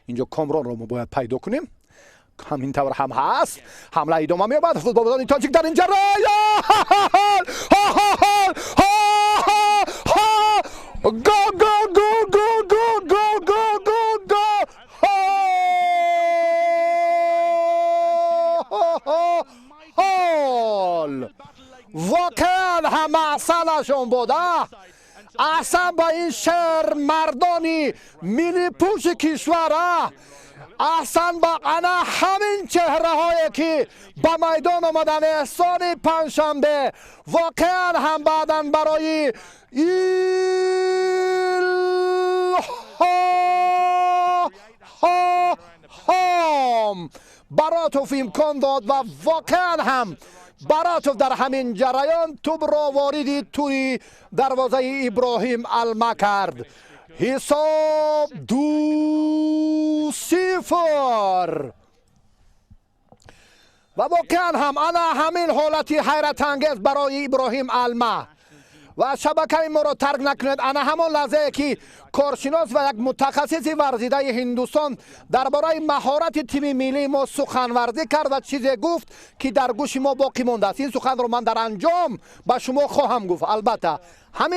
Инҷо Комронро мо бояд пайдо кунем. Ҳамин тавр ҳам ҳаст, ҳамла идома меёбад. Футболбозони тоҷик дар ин ҷараён, гол, гол, гол, гол, гол, гол, гол, гол, гол, гол! Воқеан ҳам аҳсанашон буда, аҳсан ба ин шер мардони миллипӯши кишвара, аҳсан ба ана ҳамин чеҳраҳое, ки ба майдон омаданд эҳсони панҷшанбе. Воқеан ҳам баъдан барои Илҳом Баротов имкон дод ва воқеан ҳам Баротов дар ҳамин ҷараён тӯбро вориди тӯри дарвозаи Иброҳим Алма кард. Ҳисоб 2-0. Ва воқеан ҳам ана ҳамин ҳолати ҳайратангез барои Иброҳим Алма. Ва шабакаи моро тарк накунед. Ана ҳамон лаҳзае, ки коршинос ва як мутахассиси варзидаи Ҳиндустон дар бораи маҳорати тими миллии мо суханварзӣ кард ва чизе гуфт, ки дар гӯши мо боқӣ мондааст. Ин суханро ман дар анҷом ба шумо хоҳам гуфт, албатта ҳамин.